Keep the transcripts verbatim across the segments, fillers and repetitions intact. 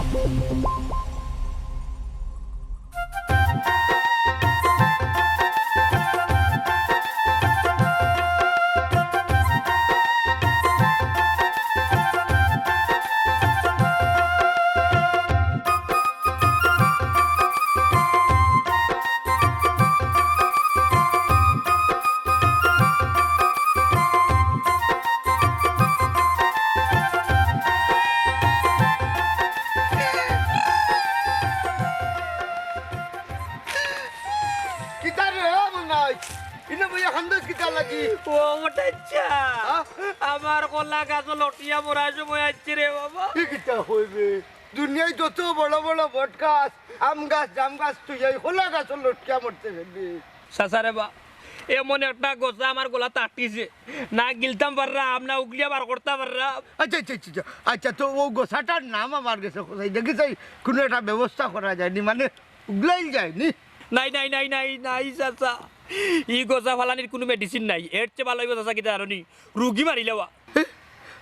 কিতা রে, ও মনাই? ইনো বইয়া কান্দস কিতা লাগি? ও মনাইচ্ছা, হ্যাঁ? আমার কলা গাছ লটিয়া মরার সময় আইছে রে বাবা। ই কিতা কইবে? দুনিয়াত যত বড় বড় বট গাছ, আম গাছ, জাম গাছ, তুই এই কলা গাছ লটিয়া মরতে ফেলবি। চাচা রে বা, এমন একটা গোছা আমার গলাত আটকিছে, না গিলতাম পাররাম, না উগলিয়া বার করতাম পাররাম। আচ্ছা, আচ্ছা, আচ্ছা, আচ্ছা। আচ্ছা, তো ও গোছাটার নাম আমার গেছে কোথায়? দেখি চাই, কোনো একটা ব্যবস্থা করা যায়নি, মানে উগলাইল যায়নি? নাই, নাই, নাই, নাই, নাই, চাচা। ই গোছা ফালানির কুনু medicine নাই। এর চেয়ে ভালা অইবো, চাচা, কিতা জানো নি? রুগী মারিলাওয়া। এ,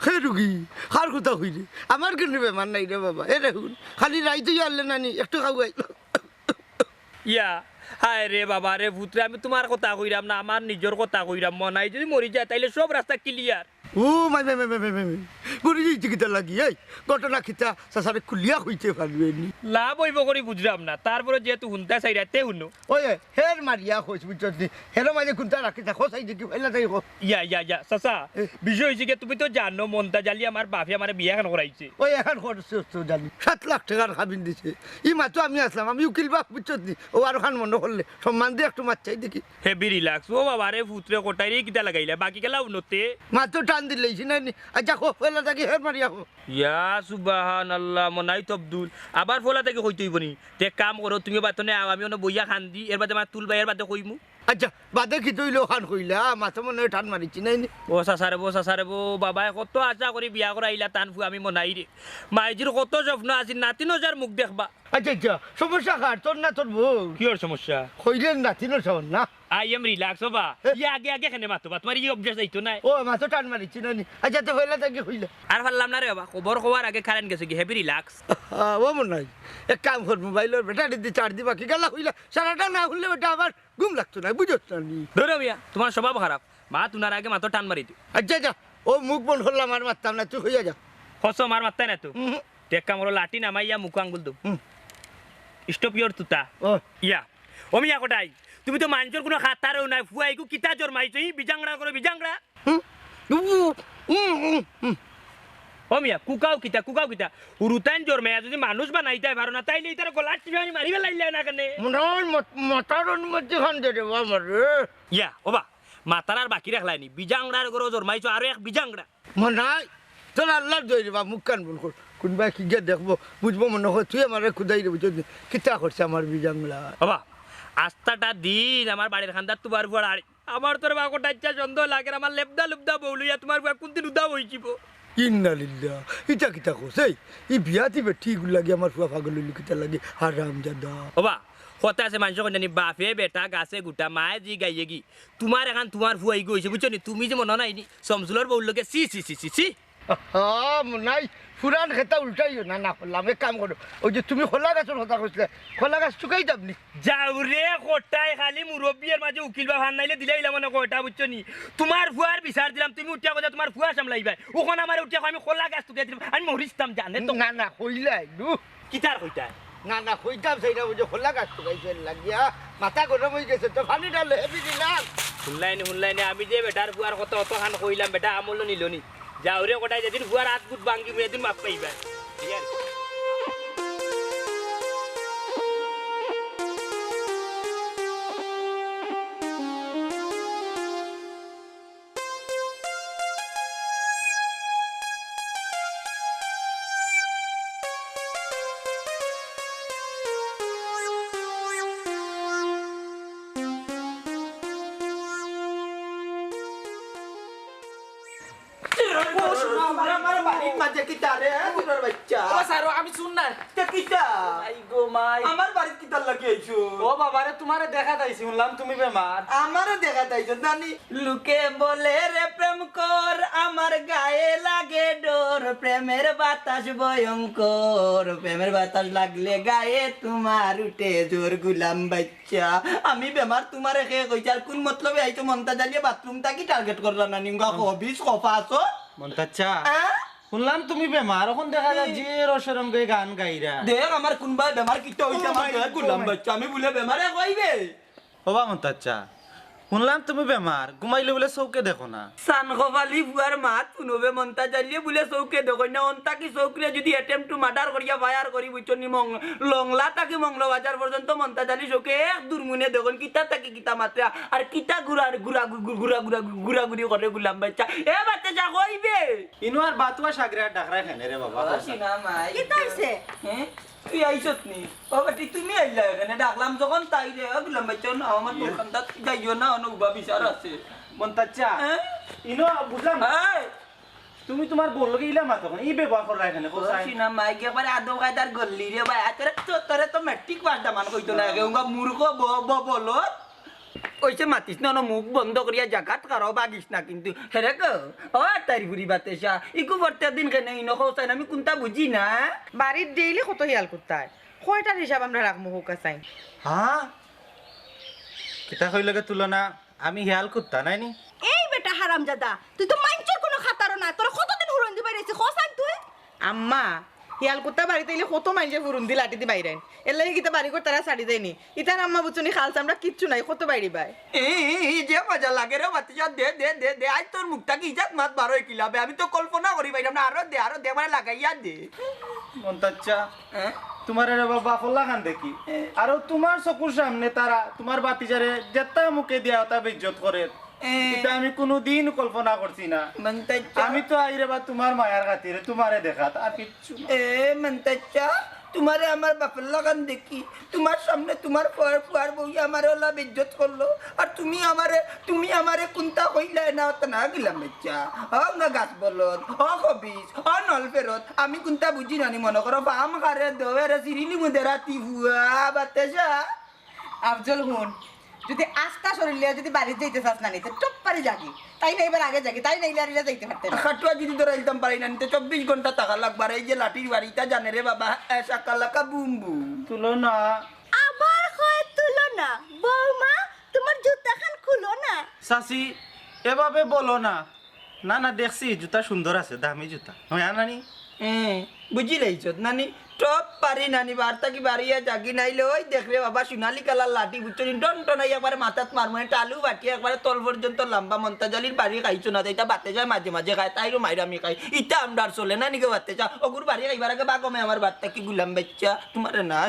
হে রুগী? কার কথা কইরে? আমার কুনু বেমার নাই রে বাবা। এ রে হুন, খালি রাইত অইয়া আরলে নানি, একটু খাওয়াই। ইয়া, হায় রে বাবা রে, পুতরে, আমি তুমার কথা কইরাম না, আমার নিজর কথা কইরাম। মনাই যদি মরি যায়, তাইলে সব রাস্তা clear। ও মাই, মাই, মাই। মরি যাইতে কিতা লাগি? এই ঘটনা কিতা চাচারে খুলিয়া কইতে পারবে নি? লাভ অইবো করি বুঝরাম না, তারপরে যেহেতু হুনতা চাইরায় তে হুনো। ওই, হের মারিয়া কইস, বুঝছস নি? হের মাঝে কুনতা রাখি থাকো, চাই দেখি, ফেলা চাই কো। ইয়া, ইয়া, ইয়া, চাচা, এ। বিষয় অইছে কি, তুমি তো জানো, মন্তাজ আলী আমার বাফে আমারে বিয়া খান করাইছে। ওই এখান খরচ তো জানি, সাত লাখ টেকার কাবিন দিছে। ই মাত্র আমি আছলাম, আমি উকিল বাফ, বুঝছস নি? ও আর খান মনো করলে, সম্মান দি একটু মাত চাই দেখি। Heavy relax। ও বাবা রে, পুতরে কটাই রে, কিতা লাগাইলা? বাকি খেলা উন্নতে। মাত্র টান দিলে, ইসি নাই নি। আচ্ছা, খো, ফেলা থাকি, হের মারিয়া খো। ইয়া সুবহানাল্লাহ, মনাই তবদুল। আবার ফলা থাকি কইতে অইবো নি? তে কাম করো, তুমি বাতনে আও, আমি অনো বইয়া কান্দি, এর বাদে আমার তুল ভাই, এর বাদে কইমু। আচ্ছা, বাদে কিতা অইলো খান কইলা, মাথা মনে অয় টান মারিছি নাই নি? ও চাচা রে বো, চাচা রে বো, বাবায় কত আশা করি বিয়া করাইলা তান ফুয়া আমি মনাইরে। মাইজির কত স্বপ্ন আছিল, নাতিন অজার মুখ দেখবা। আচ্ছা, আচ্ছা, সমস্যা কার, তোর না তোর বউর? কিওর সমস্যা? কইলেন নাতিন অজার না? I am relax, ও বা। হে? ইয়া আগে আগে কেনে মাতো বা, তুমার ই অভ্যাস যাইতো নায়। ও, মাথা টান মারিছি নাই নি? আচ্ছা, তে ফলা থাকি কইলা। আর পারলাম না রে বাবা, খবর কওয়ার আগে কারেন্ট গেছে গি, heavy relax। আহ, ও মনাই, এক কাম কর, মোবাইলর ব্যাটারি দি চার্জ দিবা, কি গালা কইলা, সারাটা না হুনলে বেটা আবার ঘুম লাগতো না, বুঝছ না নি? ধরো মিয়া, তুমার স্বভাব খারাপ। মাত হুনার আগে মাথা টান মারি দিও। আচ্ছা, যা। ও মুখ বন্ধ করলাম, আর মাততাম না, তুই কইয়া যা। কসম, আর মাততায় না তো? হুম। তে এক কাম করো, লাঠি নামাইয়া মুখো আঙ্গুল দেও। হুম। Stop your তুতা। ও। ইয়া। ও মিয়া কটাই, তুমি তো মানষর কুনু খাতারও নাই, ফুয়াইগু কিতা জন্মাইছো, ই বিজাংড়া করো, বিজাংড়া। হুম? হুম, হুম, হুম, হুম। ও মিয়া, কুকাও কিতা, কুকাও কিতা? হুরুতাইন জন্মাইয়া যদি মানুষ বানাইতায় পারো না, তাইলে ইতার গলাত টিপা মারি ফালাইলায় না কেনে? মনাই, মত-, মাতার অনুমতি খান দে রে বাবা রে। ইয়া, ও বা, মাতার আর বাকি রাখলায়নি। বিজাংড়ার ঘরো জন্মাইছো, আরো এক বিজাংড়া। মনাই, তোর আল্লার দোয়াই রে বা, মুখ কান বন্ধ কর। কুনবায় কিগিয়া দেখবো, বুঝবো মনো কয়, তুই আমারে খুদাই রে, বুঝছস নি? কিতা করছে আমার বিজাংড়া? ও বা, আস্তাটা দিন আমার বাড়ির কান্দাত তুমার ফুয়ার আড়ি। আমার তো রে বা কটাই ইচ্ছা সন্দেহ লাগের, আমার লেবদা লুবদা বউ লইয়া তুমার ফুয়া কুনদিন উধাও অইযিবো। ইন্না লিল্লাহ, ইতা কিতা কস? এই, ই বিয়াতি বেটি ইগুর লাগি আমার ফুয়া পাগল অইলো কিতার লাগি, হারামজাদা। ও বা, কথা আছে মানষে কইন না নি, বাফে বেটা গাছে গুটা, মায়ে ঝি গাইয়ে ঘি। তুমার এখান তুমার ফুয়াইগু অইছে, বুঝছো নি? তুমি যে মনো নাই নি, শমসুলর বউর লগে, ছি, ছি, ছি, ছি, ছি। আহা, মনাই, পুরান খেতা উল্টাইও না, না করলাম। এক কাম করো, ওই যে তুমি কলা গাছর কথা কইছলায়, কলা গাছ টুকাই দাও নি। যাও রে কটাই, খালি মুরব্বির মাঝে উকিল বাফ, হার নাইলে দিলাইলা মনে কয়টা, বুঝছো নি? তুমার ফুয়ার বিচার দিলাম, তুমি উঠিয়া কইছো তুমার ফুয়া সামলাইবায়। অখন আমারে উঠিয়া কয় আমি কলা গাছ টুকাই দিলাম, আমি মরিস্তাম জানে তো। না, না, কইলাই, দু। কিতার কইতায়? না, না, কইতাম চাই না, ওই যে কলা গাছ টুকাইছো এর লাগিয়া, মাথা গরম অইগেছে তো, পানি ঢালো, হেবি দিলাম। হুনলায়নি, হুনলায়নি, আমি যে বেটার ফুয়ার কথা অতখান কইলাম, বেটা আমলও নিলো নি। যাও রে কটাই, যেদিন ফুয়ার আত গুত ভাঙ্গিমু, এদিন মাফ পাইবায়। ঠিক আছে? ও, আমার বাড়ির মাঝে কিতা রে, হ্যাঁ, চুরের বাচ্চা? ও, স্যার, আমি চুর না। তে কিতা? আই গো মাই। আমার বাড়িত কিতার লাগি আইছো? ও বাবা রে, তুমারে দেখাত আইছি, হুনলাম তুমি বেমার। আমারে দেখাত আইছো, জানি। লোকে বলে রে প্রেম কর, আমার গায়ে লাগে ডর। প্রেমের বাতাস ভয়ঙ্কর, প্রেমের বাতাস লাগলে গায়ে তোমার উঠে ঝড় গুলাম বাইচ্চা। আমি বেমার তোমারে কে কইছি, আর কোন মতলবে আইছো মন্তাজ আলীয়ে বাথরুম থাকি টার্গেট করলা না নিঙ্গা খবিস খফাসো? মন্তাজ চা, হ্যাঁ? শুনলাম তুমি বেমার, অখন দেখা যায় যে রসরঙ্গে গান গাইরা। দেখ আমার কোনবা বেমার কিতা হইছে আমার গুলাম বাইচ্চা, আমি বুলে বেমারে কইবে। ওবা মন্তাজ চা, শুনলাম তুমি বেমার, ঘুমাইলে বুলে চউখে দেখো না। সান কপালি ফুয়ার মাত হুনবে মন্তাজ আলীয়ে বুলে চউখে দেখইন না, অন্তা কি চউখরে যদি attempt to murder করিয়া fire করি বুঝছো নি, মং-, লংলা থাকি মংলা বাজার পর্যন্ত মন্তাজ আলী চউখে এক দুরমুনে দেখইন, কিতা থাকি কিতা মাতরা, আর কিতা গুড়া গুড়া গু-, গু-, গুড়া গুড়া গু-, গুড়াগুড়ি করে গুলাম বাইচ্চা। এ বাচ্চা যা কইবে। ইনো আর বাতুয়া সাগরে আর ডাকরা কেনে রে বাবা? ও, সিনা মাই। কিতা হইছে? হ্যাঁ? তুই আইছত নি? ও বেটি, তুমি আইলা এখানে? ডাকলাম যখন তাইরে, ও গুলাম বাইচ্চা, না, আমার ইয়ে। দোকানদার যাইও না, অনো উবা বিচার আছে। মন্তাজ চা, হ্যাঁ? ইনো বুঝলাম না। এই! তুমি তুমার বউর লগে ইলা মাতো কেনে? ই ব্যবহার কররা এখানে, ও কোথায়? সিনা মাইক একবারে আদব কায়দার গল্লি রে ভাই। আর তোরে তো, তোরে তো ম্যাট্রিক পাস দামান কইতো না, না। কেউ মূর্খ ব-, ব-, বলদ। কইছে মাতিস না, অনো মুখ বন্ধ করিয়া জাগাত খাড়াও, বাগিস না কিন্তু। হেরে গো, ও তাইর বুড়ি বাতেশা, ইগু প্রত্যেক দিন কেনে ইনো কও চাইন, আমি কুনতা বুঝি না। বাড়িত ডেইলি কত হিয়াল কুত্তায়, কয়টার হিসাব আমরা রাখমু কউক্কা চাইন? হ্যাঁ? কিতা কইলে গে তুলনা? আমি হিয়াল কুত্তা নায় নি? এই বেটা হারামজাদা, তুই তো মাইনষর কুনু খাতারও না, তোরে কতদিন হুরুন্দি বাইরাইছি, কও চাইন তুই? আম্মা, হিয়াল কুত্তা বাড়িত আইলে কত মাইনষে হুরুন্দি লাঠি দি বাইরাইন। এরলাগি কিতা বাড়িঘর তারা ছাড়ি যায়নি? ইতার আম্মা বুঝছো নি, খাল চামড়া কিচ্ছু নাই, কত বাইড়ি বায়। এই, এই, এই যে মজা লাগে রে বাতিজা, দে, দে, দে, দে, আইজ তোর মুখ থাকি ইজাত মাত বার অয় কিলা বে, আমি তো কল্পনা করি পাইরাম না, আরো দে, আরো দে, মানে লাগাইয়া দে। মন্তাজ চা, হ্যাঁ? তুমারে রে বাবা ফল্লা খান দেখি। হ্যাঁ। আরো তুমার চকুর সামনে তারা তুমার বাতিজারে যেতা মুখে দিয়া অতা বেইজ্জত করে। এ। ইতা আমি কুনুদিন কল্পনা করছি না। মন্তাজ চা। আমি তো আই রে বা তুমার মায়ার খাতিরে তুমারে দেখাত, আর কিচ্ছু না। এ মন্তাজ চা, তুমারে আমার বাপর লাখান দেখি, তুমার সামনে তুমার ফুয়ার, ফুয়ার বউয়ে আমারে অলা বেইজ্জত করলো, আর তুমি আমারে, তুমি আমারে কুনতা কইলায় না, অতা না গেলাম বাচ্চা। ও না গাছ বলদ, ও খবিস, ও নল ফেরত, আমি কুনতা বুঝি না নি মনো করো, ফাম খারে দোয়েরে সিরিলি মুদে রাতি ফুয়া, বাতাসা। আফজল হুন, যদি আস্তা শরীর লইয়া যদি বাড়িত যাইতে চাস না নি, তে টপ পারি যাগি। তাই নাইবার আগে যাগি, তাই নাইলে আর ইলা যাইতে পারতে না। খাটুয়া যদি ধরাইলতাম পারি না নি, তে চব্বিশ ঘন্টা থাকা লাগবো। আর এই যে লাঠির বাড়ি, ইতা জানে রে বাবা, এ শাকালাকা বুম বুম। তুলো না। আবার কয় তুলো না। বৌমা, তুমার জুতা খান খুলো না। চাচি, এভাবে বলো না। না, না, দেখছি, জুতা সুন্দর আছে, দামি জুতা। হয়, আ, নানি? এ, বুঝিলাইছত, নানি? টপ পারি, নানি, বার থাকি বাড়িয়া যাগি নাইলে, ওই দেখ রে বাবা, সোনালি কালার লাঠি, বুঝছো নি? টন টনাই একবারে মাথাত মারমু, মানে, টালু বাটি একবারে তল পর্যন্ত লম্বা, মন্তাজ আলীর বাড়ি খাইছো না, ইতা বাতাসায় মাঝে মাঝে খায়, তাইরও মাইর আমি খাই। ইতা আমরার চলে না নি গো বাতাসা? অগুর বাড়ি খাইবার আগে বাগমে আমার বার থাকি গুলাম বাচ্চা, তুমারে না।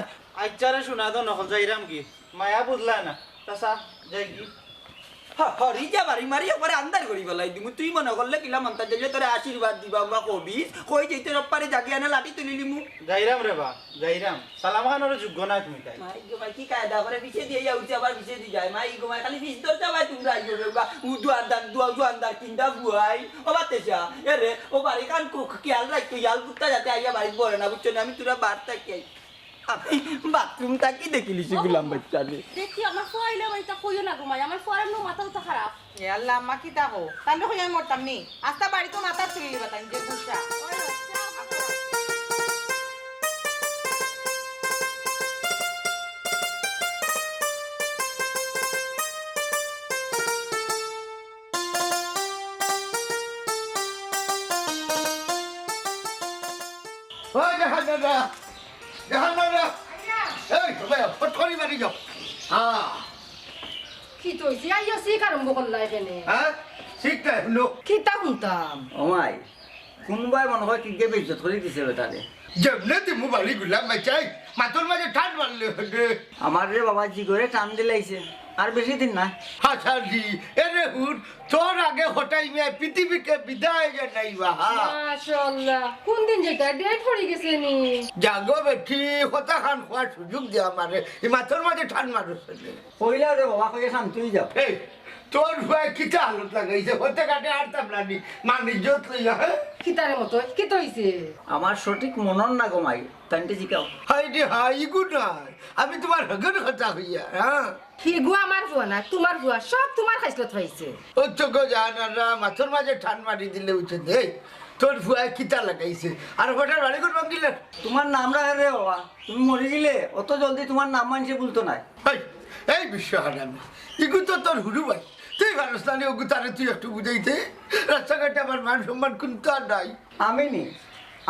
আচ্ছা রে, শোনা তো নকল যাইরাম কি? মায়া বুঝলা না। চাচা, যাই কি? হ-, হরি যা বাড়ি মারি একবারে আন্দার করি ফালাই দিমু। তুই মনো করলে কিলা মন্তাজ আলীয়ে তোরে আশীর্বাদ দিবা বা কবিস, কই যাইতে রপ্পারে জাগি আনে লাঠি তুলি লিমু। যাইরাম রে বা, যাইরাম। সালাম খানরও যোগ্য না তুমি তাই। মাই গো মাই, কি কায়দা করে পিছে দিয়া ইয়া উঠে আবার পিছে দি যায়। মাই গো মাই, খালি পিছ দরজা ভাই তুমরা আইও রে বা। উ দুয়ানদার, দুয়া-, দুয়ানদার কিন্দা বুয়াই। ও বাতাসা, এ রে, ও বাড়ি কান কো-, খেয়াল রাখিও, হিয়াল কুত্তা যাতে আইয়া বাড়িত বড়ে না, বুঝছো নি? আমি তুরা বার থাকি আই। আমি বাথরুম থাকি দেখিলিছি গুলাম বাচ্চারে। দেখি, আমার ফুয়া আইলে আমার ইতা কইও না গো মাই, আমার ফুয়ার এমনে মাথা উতা খারাপ। এ আল্লাহ, আম্মা কিতা কও? তাইলে কই আমি মরতাম নি? আস্তা বাড়িত মাথা তুলি লিবা তাই যে গুসা। ও জাহানারা, জাহানারা। এই, ভাই, ফটফটি বাড়ি যাও। হ্যাঁ। কিতা অইছে? আইয়া শিক আরম্ভ করলা এখানে। হ্যাঁ? শিক তাই হুনো। কিতা হুনতাম? ও মাই, কুনবায় মনো অয় কিগে বেইজ্জত করি দিছে বেটারে। যেমনে দিমু বাড়ি গুলাম বাচ্চাই, মাথার মাঝে ঠান মারলে হবে। আমার রে বাবা জিগরে টান দিলাইছে, আর বেশি দিন না। হাসালি, এরে হুন, তোর আগে হটাই মিয়া পৃথিবীকে বিদায় জানাইবা, হা। মাশাআল্লাহ, কোন দিন যেটা ডেট পড়ি গেছে নি? জাগো বেটি, কথা খান খোয়ার সুযোগ দে আমারে, এই মাথার মাঝে ঠান মারছে। কইলা রে বাবা, কইয়া শান্ত অই যাও। এই, তোর ভাই কিতা হালত লাগাইছে? হতে কাটে আর তামলানি, মান ইজ্জত লইয়া, হ্যাঁ? কিতারে মতো, কিতা অইছে? আমার সঠিক মনর না গো মাই, তাইনতে জিকাও। হাই রে হাই, ইগু নাই। আমি তুমার হগর কথা কইয়া, হ্যাঁ? হিগু আমার ফুয়া না, তুমার ফুয়া, সব তুমার খাইছলত পাইছে। ও তো গো জানারা, মাথার মাঝে ঠান মারি দিলে উঠে দে। তোর ফুয়ায় কিতা লাগাইছে? আর হঠাৎ বাড়ি ঘর ভাঙিলে? তুমার নাম রাখে রে বাবা, তুমি মরি গেলে অত জলদি তুমার নাম মানষে ভুলতো নায়। এই, এই বিশ্ব হারামি, ইগু তো তোর হুরু ভাই, তুই পারস না নি ওগু তারে তুই একটু বুঝাইতে? রাস্তাঘাটে আমার মান সম্মান কুন্তা নাই। আমি নি,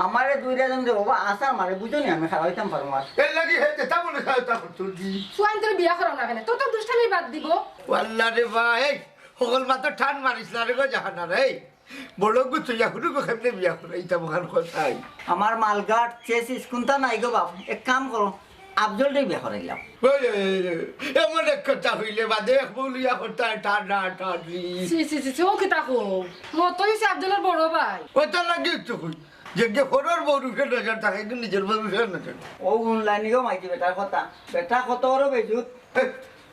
আমারে দুইটা জন যে বাবা আছাড় মারে, বুঝো নি আমি খাড়া অইতাম পারমু আর। এর লাগি হে যেতা মনে চায় তা করতো দি। ফুয়াইন্তরে বিয়া করাও না কেনে? তোর তো দুষ্টামি বাদ দিব। ওয়াল্লা রে বা, এই, হকল মাত্র টান মারিস না রে গো জাহানারা, এই। বড় গু তুই হুরু গু কেমনে বিয়া করাইতাম ওখান কথাই। আমার মালগাট, চেসিস কুন্তা নাই গো বাপ। এক কাম করো, আফজলরে বিয়া করাইলাও। ওই, ওই, ওই, ওই, এমন এক কথা হইলে বাদে এক বউ লইয়া করতায় টানা টানি। ছি, ছি, ছি, ছি, ও কিতা কও? মত অইছে আফজলর বড় ভাই। ওটা লাগে তো কই। যে, যে পরর বউর উপরে নজর থাকে, কিন্তু নিজর বউর উপরে নজর। ও হুনলায় নি গো মাইজি বেটার কথা। বেটা কত বড় বেজুত। এ,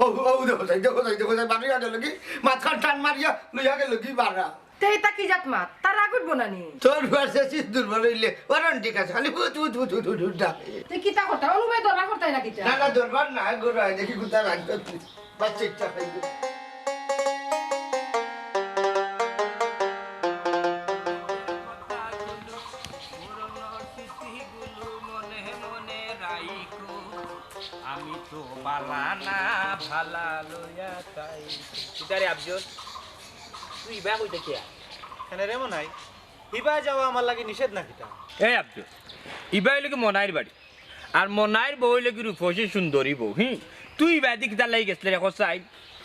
ও, ও, দেখো যাই, দেখো যাই, দেখো যাই, বাড়ি গেল কি? মাথার টান মারিয়া লইয়া গেল কি বাড়া? তে ইতা কি জাত মাত? তার রাগ উঠবো না নি? তোর ফুয়ার চেসিস দুর্বল হইলে, ওরন ঠিক আছে, খালি হুত, হুত, হুত, হুত, হুত, হুত ডাকে। তুই কিতা করতা? অনুবাই দরবার করতাই না কিতা? না, না, দরবার না, গরু হয়, দেখি কোথায় রাখতো তুই। বাচ্চা ইচ্ছা খাইবে। আমি তো বালা না, ভালা লইয়া তাই। কিতা রে আফজল? তুই ইবা কইতে কিয়া? কেনে রে মনাই? হিবা যাওয়া আমার লাগি নিষেধ না কিতা? এই আফজল, ইবা অইলো কি মনাইর বাড়ি। আর মনাইর বউ অইলো কি রূপসী সুন্দরী বউ, হুম? তুই ইবাদি কিতার লাগি গেছলে রে, কছাই?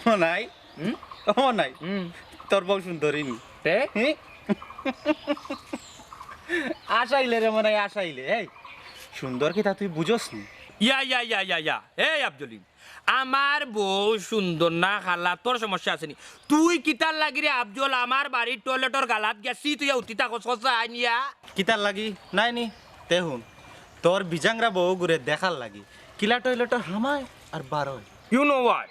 মনাই? হুম? ও মনাই? হুম। তোর বউ সুন্দরী নি? তে? হুম? আশাইলে রে মনাই, আশাইলে। এই, সুন্দর কিতা তুই বুঝস নি? ইয়া, ইয়া, ইয়া, ইয়া, ইয়া। এই আফজলি, আমার বউ সুন্দর না কালা, তোর সমস্যা আছে নি? তুই কিতার লাগি রে আফজল আমার বাড়ির টয়লেটর গালাত গিয়া ছিট অইয়া উঠি থাকস, কছাই নিয়া? কিতার লাগি? নাই নি? তে হুন, তোর বিজাংরা বউগুরে দেখার লাগি। কিলা টয়লেটর হামায় আর বারয়। You know what,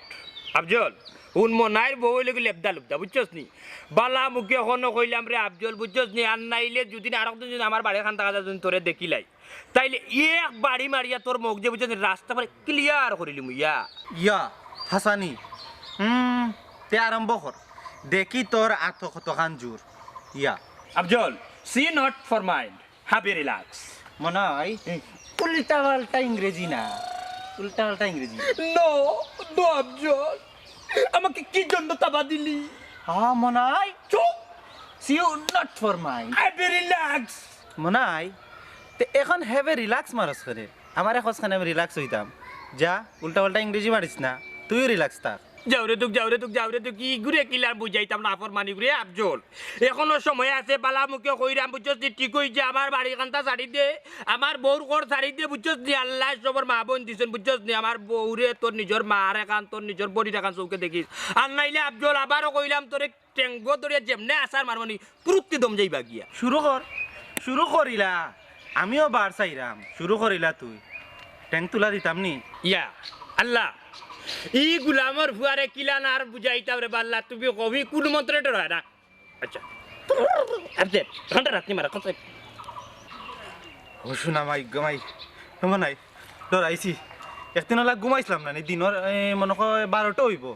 আফজল, হুন মনাইর বউ অইলো কি লেবদা লুবদা, বুঝছস নি? বালা মুখে অখনো কইলাম রে আফজল, বুঝছস নি? আর নাইলে যুদি আরক দিন যুদি আমার বাড়ির কান্তা কাটা যুদি তোরে দেখিলাই, তাইলে এক বাড়ি মারিয়া তোর মুখ যে বুঝছস নি, রাস্তা পারে clear করিলিমু ইয়া। ইয়া, হাছানি। হুম, তে আরম্ভ কর। দেখি তোর আত কতখান জোর। ইয়া। Afzal, see not for mind. Have a relax. মনাই, হুম। উল্টা পাল্টা ইংরেজি না। উল্টা পাল্টা ইংরেজি। No, no, Afzal. আমাকে কি জন্য তাবা দিলি? আ, মনাই। চুপ। See not for mind. Have a relax. মনাই, তে এখন have a relax মারস কেনে? আমারে কছ কেনে আমি relax অইতাম? যা, উল্টা পাল্টা ইংরেজি মারিস না। তুইও relax থাক। যাও রে দুখ, যাও রে দুখ, যাও রে দুখ, ইগুরে কিলা বুঝাইতাম নাফরমানিগুরে আফজল। এখনো সময় আছে, বালা মুখে কইরাম, বুঝছস নি? ঠিক অইছে, আমার বাড়ি কান্তা ছাড়ি দে, আমার বউর ঘর ছাড়ি দে, বুঝছস নি? আল্লায় সবর মা বইন দিছইন, বুঝছস নি? আমার বউরে তোর নিজর মার এখান, তোর নিজর বড়ির এখান চউখে দেখিস। আর নাইলে আফজল, আবারও কইলাম তোরে, টেংগো ধরিয়া যেমনে আছাড় মারমু নি, পুরুত্তি দম যাইবা গিয়া। শুরু কর, শুরু করিলা। আমিও বার চাইরাম, শুরু করিলা তুই। টেং তুলা দিতাম নি? ইয়া, আল্লাহ, ই গুলামর ফুয়ারে কিলা না আর বুঝাইতাম রে বাল্লা, তুমি কবি কোন মন্ত্রে ডরায় না? আচ্ছা। আরে, ঘন্টা রাত্রি মারা, কত? ও শোনা মাই, গো মাই, ও মনাই, ডরাইছি। একদিন ওলা ঘুমাইছিলাম না নি, দিনর, এ, মনো কয় বারোটা অইবো।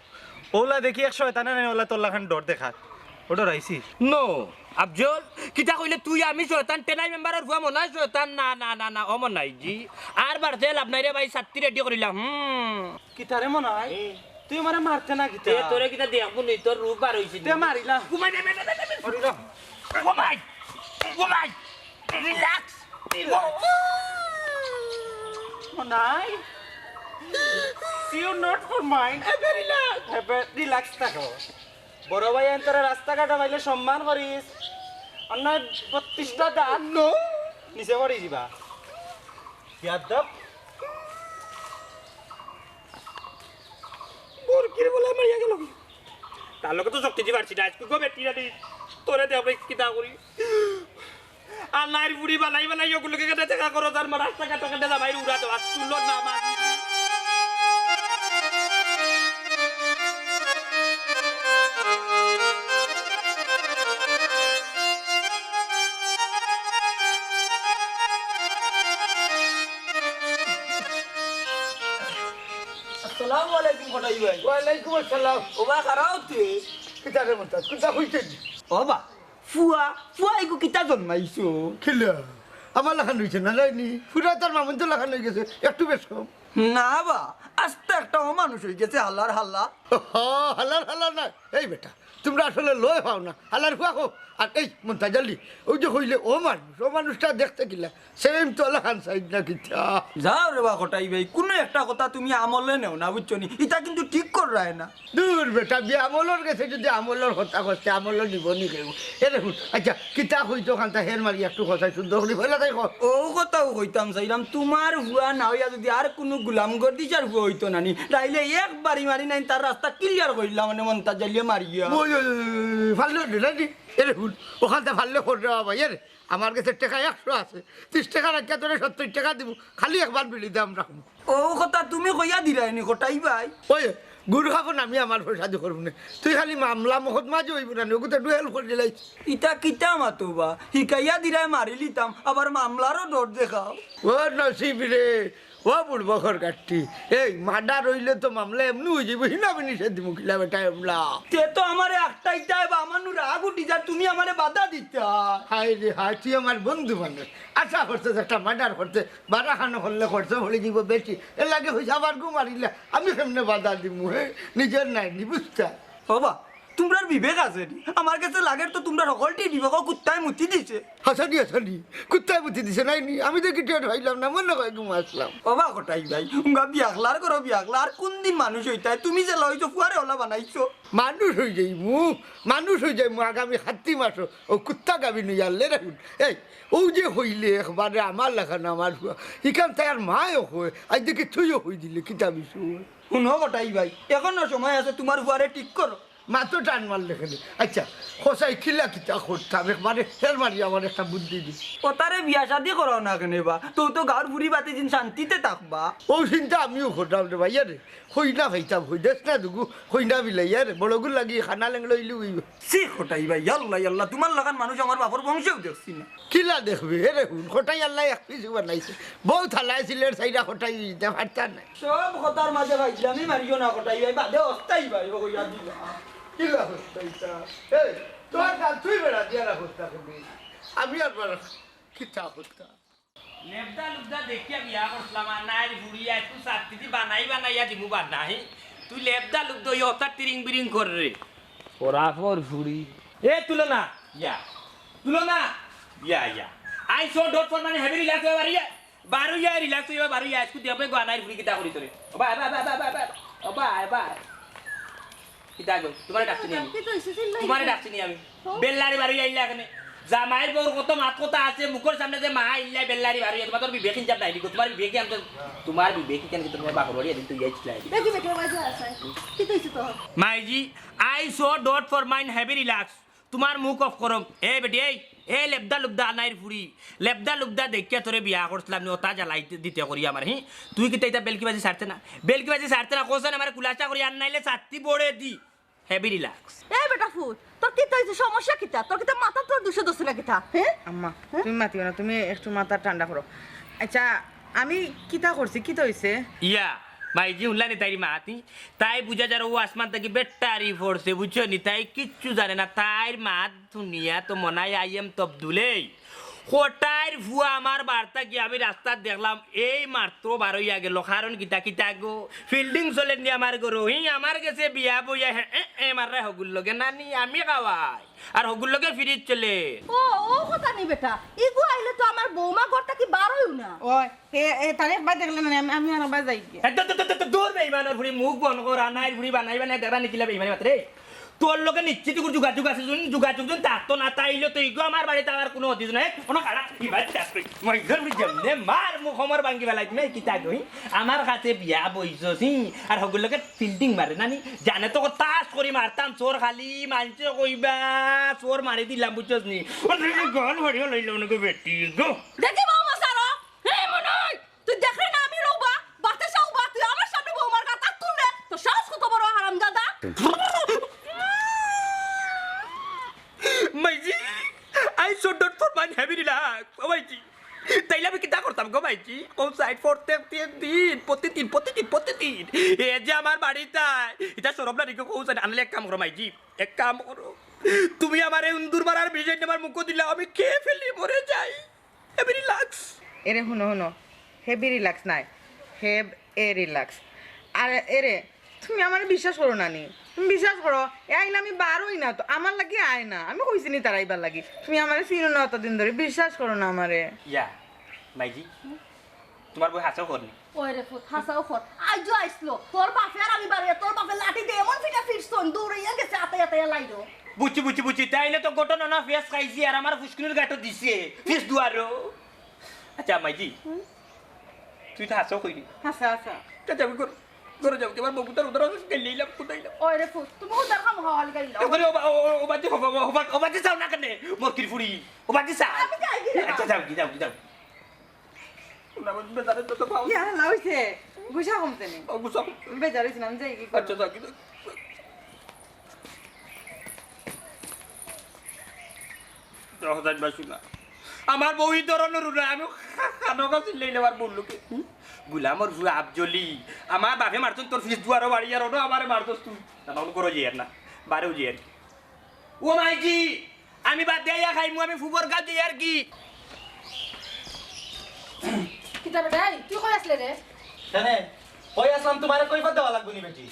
ওলা দেখি এক শয়তানে নি, ওলা তোর লাখান ডর দেখার। ও ডরাইছি। No, আফজল, কিতা কইলে তুই? আমি শয়তান, টেনাই মেম্বারর ফুয়া মনাই শয়তান। না, না, না, না, ও মনাই জি। আর বাড়তে লাভ নাই রে ভাই, ছাত্তি ready করিলাম। হুম। কিতারে মনাই? এ। তুই আমারে মারতে না কিতা? তে তোরে কিতা দেখবো নি, তোর রূপ বার অইছে নি। তে মারিলা। ঘুমাই, বে, বে, বে, বে, বে। মারিলা। ঘুমাই, ঘুমাই। Relax, relax. Monai? See not for mind. এবে relax. এবে relax থাকো। বড় ভাইয়াইন্তরে রাস্তাঘাটো পাইলে সম্মান করিস। আর নায় বত্রিশটা দাঁত। No. নিচে পড়ি যিবা। বিয়াদব। বরকির বলে মারিয়া গেল। তার লগে তো শক্তি দি পারছি না, আজকে গো বেটি রানি, তোরে দে আমরা কিতা করি। আর নাইর বুড়ি বানাই বানাই ওগুলোকে কেটে দেখা করো, তার মা রাস্তাঘাট কেটে যা বাইরে উড়া দেওয়া, তুলো না মারি। আসসালামু আলাইকুম, কটাই ভাই। ওয়ালাইকুম আসসালাম। ও বা, খারাপ হতে? কিতা রে মন্তাজ, কিতা হইছে? ও বা, ফুয়া, ফুয়া, এগু কিতা জন্মাইছো? কিলা? আমার লাখান অইছে না, নায়নি? ফুরা তার মামুন তো লাখান অইগেছে, একটু বেশ কম। না বা, আস্তা একটা অমানুষ অইগেছে, হালার হালা। হ, হালার হালা না। এই বেটা, তুমরা আসলে লয় পাও না। হালার ফুয়া কও। আর এই মন্তাজ আলী, অউ যে কইলে অমানুষ, অমানুষটা দেখতে কিলা? সেম তো লাখান সাইড না কিতা? যাও রে বা কটাই ভাই, কুনু একটা কথা তুমি আমলে নেও না, বুঝছো নি? ইতা কিন্তু ঠিক কররায় না। দুর বেটা, বিয়ামলর গেছে যুদি আমলর কথা কস তে আমলো নিবো নি কেউ? এরে হুন, আইচ্ছা, কিতা কইতো খান্তা হের মারি একটু কথায় শুদ্ধ করি ফেলা তাই কর। অউ কথাউ কইতাম চাইরাম, তুমার ফুয়া না অইয়া যুদি আর কুনু গুলাম গর্দিশার ফুয়া অইতো না নি, তাইলে এক বাড়ি মারি নাইন তার রাস্তা ক্লিয়ার করিলাম, মানে মন্তাজ আলীয়ে মারিয়া। ওই, ওই, ওই, ওই, ফাললে অইলো না নি? এরে হুন, অখানতা ফাললে কর রে বাবা, এরে। আমার গেছে টেকা একশো আছে, তিশ টেকা রাখিয়া তোরে সত্তইর টেকা দিমু, খালি একবার বিড়ি দাম রাখমু। অউ কথা তুমি কইয়া দিরায় নি কটাই ভাই? ওই, গুড় খাবো না, আমি আমার পয়সা দি করমু নে। তুই খালি মামলা মকদ্দমা যে অইবো না নি, অগুতে একটু help করি দিলাই। ইতা কিতা মাতো বা? হিকাইয়া দিরায় মারিলিতাম, আবার মামলারও ডর দেখাও। ও নসিব রে, ও বুড়বকর গাট্টি, এই মার্ডার অইলে তো মামলা এমনে অইযিবো, হিনা বিনিশে দিমু কিলা বেটা এমলা। তে তো আমারে আটকাইতায় বা আমার নু রাগ উঠি যার, তুমি আমারে বাধা দিতায়। হায় রে হায়, তুই আমার বন্ধু মানুষ, আশা করছস একটা মার্ডার করতে, বারো খানো করলে খরচ পড়ি যিবো বেশি, এরলাগি কইছি আবার গু মারিলে আমি কেমনে বাধা দিমু, হে? নিজর নায়নি, বুঝতা? ও বা, তুমরার বিবেক আছে নি? আমার গেছে লাগের তো তুমরার হকলটি বিবেকও কুত্তায় মুতি দিছে। হাছানি, হাছানি। কুত্তায় মুতি দিছে নায়নি? আমি দেখি টের পাইলাম না, মনো কয় ঘুম আসলাম। ও বা কটাই ভাই, উঙ্গা বিয়াখলার করো বিয়াখলা, আর কুনদিন মানুষ অইতায়? তুমি যেলা অইছো ফুয়ারে অলা বানাইছো। মানুষ অইযাইমু, মানুষ অইযাইমু আগামী সাত্তি মাসো, অউ কুত্তা গাবি নইয়া আল্লে রাখুন। এই, অউ যে কইলে একবারে আমার লাখান আমার ফুয়া, ইখান তাই আর মায়ও কয়, আইজ দেখি তুইও কই দিলে, কিতা বিষয়? হুনো কটাই ভাই, এখনো সময় আছে, তুমার ফুয়ারে ঠিক করো। মাতো টান মারলে কেনে? আইচ্ছা, কছাই কিলা কিতা করতাম, একবারে হের মারি আমার একটা বুদ্ধি দি। অতারে বিয়া শাদি করাও না কেনে বা? তো তো গাউর ফুরি বাতি দিন শান্তিতে থাকবা। অউ চিন্তা আমিও কররাম রে ভাইয়া রে। কইনা পাইতাম, কইদেছ না দুগু, কইনা বিলাইয়া রে। বড়গুর লাগি খানা লেংড়ইলে অইবো। ছি কটাই ভাই, ইয়াল্লা, ইয়াল্লা, তুমার লাখান মানুষ আমার বাপর বংশেও দেখছি না। কিলা দেখবে? এরে হুন, কটাই আল্লায় এক পিছু বানাইছে। বউত হালায় ছিলের চাইরা কটাই অইতে পারতা না। সব কথার মাঝে ফাইজলামি মারিও না কটাই ভাই, বাদে অস্তাই ভাই, ও কইয়া দিলা। কিলা অস্তাইতা? এই, তোর কাল তুই বেড়া দিয়া রাখোস না কেনে? আমি আর বেড়া কিতা করতাম? লেবদা লুবদা দেখিয়া বিয়া করছলাম, আর নাইর ফুড়ি আইজ তুই চাত্তিদি বানাই বানাইয়া দিমু বানাই। তুই লেবদা লুবদা অইয়া অতা তিরিং বিরিং কররে। ওরা ফর ফুড়ি। এ তুলো না। ইয়া। তুলো না। ইয়া, ইয়া। আই সো ডট ফর মানে হেভি রিল্যাক্স হয়ে বাড়ি যায়। বারো ইয়া, রিল্যাক্স অইয়া, বারো ইয়া, আইজকু দিয়া পাই গো, আনাইর ফুড়ি কিতা করি তোরে। ও বা, ও বা, ও বা। কিতা গো? তুমারে ডাকছি নি আমি। কিতা অইছে, চিল্লাই তুমারে কেনে? ডাকছি নি আমি। তো? বেল্লারি বারো ইয়া আইলা কেনে। জামাইর বউর কত মাত কথা আছে, মুখর সামনে যে মা আইলা বেল্লারি বারো ইয়া, তুমার তোর বিবেক ইনসাফ নাই নি গো, তুমার বিবেক ইনসাফ, তুমার বিবেক কেনে কি তুমার বাপর বাড়ি এদিন তুই আইছলা? দেখি বেটা, বাজে আছে। কিতা অইছে তো? Maiji, I so dot for mine heavy relax। তুমার মুখ অফ করো। এ বেটি, এই, এ লেবদা লুবদা আনাইর ফুড়ি, লেবদা লুবদা দেখিয়া তোরে বিয়া করছলাম নি, অতা জ্বালাই দিতে করি আমার, হি? তুই কিতা ইতা বেলকি বাজি ছাড়তে না? বেলকি বাজি ছাড়তে না, কোসন আমারে খুলাসা করি, আর নাইলে ছাত্তি বড়ে দি। Heavy relax. এ বেটা ফুত, তোর কিতা অইছে? সমস্যা কিতা? তোর কিতা মাথাত তোর দুষে ধরছে না কিতা? হ্যাঁ? আম্মা, হ্যাঁ? তুমি মাতিও না, তুমি একটু মাথা ঠান্ডা করো। আইচ্ছা, আমি কিতা করছি? কিতা অইছে? ইয়া, মাইজি হুনলা নি তাইর মাত? তাই বুঝা যার অউ আসমান থাকি বেটারি পড়ছে, বুঝছো নি? তাই কিচ্ছু জানে না। তাইর মাত হুনিয়া তো মনে অয় I am তবদুলেই। কটাইর ফুয়া আমার বাড়ি থাকি আমি রাস্তাত দেখলাম, এই মাত্র বারইয়া গেল। কারণ কিতা কিতা গো? ফিল্ডিং চলের নি আমার ঘরো। হি আমার গেছে বিয়া বইয়া, হে, এ, এ, মাররা হগুর লগে নানি, আমি খাওয়াই। আর হগুর লগে ফিরিজ চলে। ও, ও কথা নি বেটা। ইগু আইলে তো আমার বৌমা ঘর থাকি বারইও না। ওই, এ, এ, তারে একবার দেখলে না, আমি, আমি আর একবার যাই গিয়া। এ, তো, তো, তো, তো, তো, দূর বেইমানর ফুড়ি, মুখ বন্ধ কর, আনাইর ফুড়ি বানাই বানাই দেখরা নিকিলা বেইমানি মাতরে। তোর লগে নিশ্চিত করে যোগাযোগ আছে, যদি যোগাযোগ যদি থাকতো না, তাইলে তো ইগু আমার বাড়িত আওয়ার কুনু অতীত নাই। কোনো খারাপ কি ভাই চাকরি? মহিলার ফুড়ি যেমনে মার মুখ আমার ভাঙ্গি বেলাই তুমি কিতা কই? আমার কাছে বিয়া বইছস, হি? আর হগুর লগে ফিল্ডিং মারে নানি? জানে তো তাস করি মারতাম, চোর খালি মানছে কইবা, চোর মারি দিলাম, বুঝছস নি? ও, তুই গল ভরিও লইল ওনাকে বেটি গো। দেখি বৌমা সারো, হে মনই, তুই দেখরে না আমি রৌবা, বাতে সাউবা, তুই আমার সামনে বৌমার গাত আত তুলরে, তোর সাহস কত বড় হারামজাদা? Maiji, I so dot for mine heavy relax, ও মাইজি। তাইলে আমি কিতা করতাম গো মাইজি? ও সাইড প্রত্যেক দিন, প্রতিদিন, প্রতিদিন, প্রতিদিন। এ যে আমার বাড়িত আয়, ইতা শরম না রেখে কও জানি, আনলে এক কাম করো মাইজি, এক কাম করো। তুমি আমারে উন্দুর মারার বিষয়টা আমার মুখো দিলাও, আমি খেয়ে ফেলি, মরে যাই। আমি রিল্যাক্স। এরে হুনো, হুনো, হেভি রিল্যাক্স নায়, হেব এ রিল্যাক্স। আর এরে, তুমি আমারে বিশ্বাস করো না নি? তুমি বিশ্বাস করো, এ আইলে আমি বারোই না তো, আমার লাগি আয় না। আমি কইছি নি তার আইবার লাগি? তুমি আমারে চিনো না অতদিন ধরি, বিশ্বাস করো না আমারে। ইয়া, মাইজি, তুমার বউ হাছাউ কর নি? ওই রে ফুত, হাছাউ কর। আইজও আইছলো। তোর বাপে আর আমি বাড়িয়া, তোর বাপে লাঠি দিয়া এমন ফিটা ফিটছইন, দৌড়াইয়া গেছে, আতাই আতাই লাইরো। বুঝছি, বুঝছি, বুঝছি। তাইলে তো ঘটনা না ফেস খাইছি, আর আমার ফুসকুনির গাটো দিছে। ফেস দুয়ারো। আচ্ছা, মাইজি, তুই তো হাছাউ কইলি। হাছা, হাছা। তা যাবি কর, ঘরে যাও, তোমার বউ তার উদার আছে, গেলে ইলাম, কোথায় ইলাম? ওই রে ফুত, তুমি উদার খামো হাওয়াল গাইলা। এবারে ওবা-, ও-, ও-, ওবাদি হবা, হবা, ওবাদি চাও না কেনে? মরকির ফুড়ি, ওবাদি চাও। আমি যাই কি রে? আচ্ছা, যাও কি, যাও কি, যাও। না, আমার বেজারে তো, তো পাও। ইয়া, লাউইছে। গুছা কমছে নি? ও, গুছা কম। বেজার হইছে না, আমি যাই কি করব? আচ্ছা, যাও কি, যাও। রহজান ভাই, শুনা। আমার বউ ই ধরনের উড়ে, আমি কানো কাছে লইলে আমার বউর লোকে। হুম? গুলামর ফুয়া আফজলি। আমার বাপে মারছইন তোর ফিস দুয়ারো বাড়ি, আর ওনো আমারে মারছস তুই। না, বাবু, করো যে আর না। বারেও যে আর কি। ও মাইজি, আমি বাদ দিয়া খাইমু, আমি ফুবর গাছ যাই আর কি। কিতা বেটা, এই, তুই কই আছলে রে? কেনে? কই আছলাম, তুমারে কৈফত দেওয়া লাগবো নি বেটি?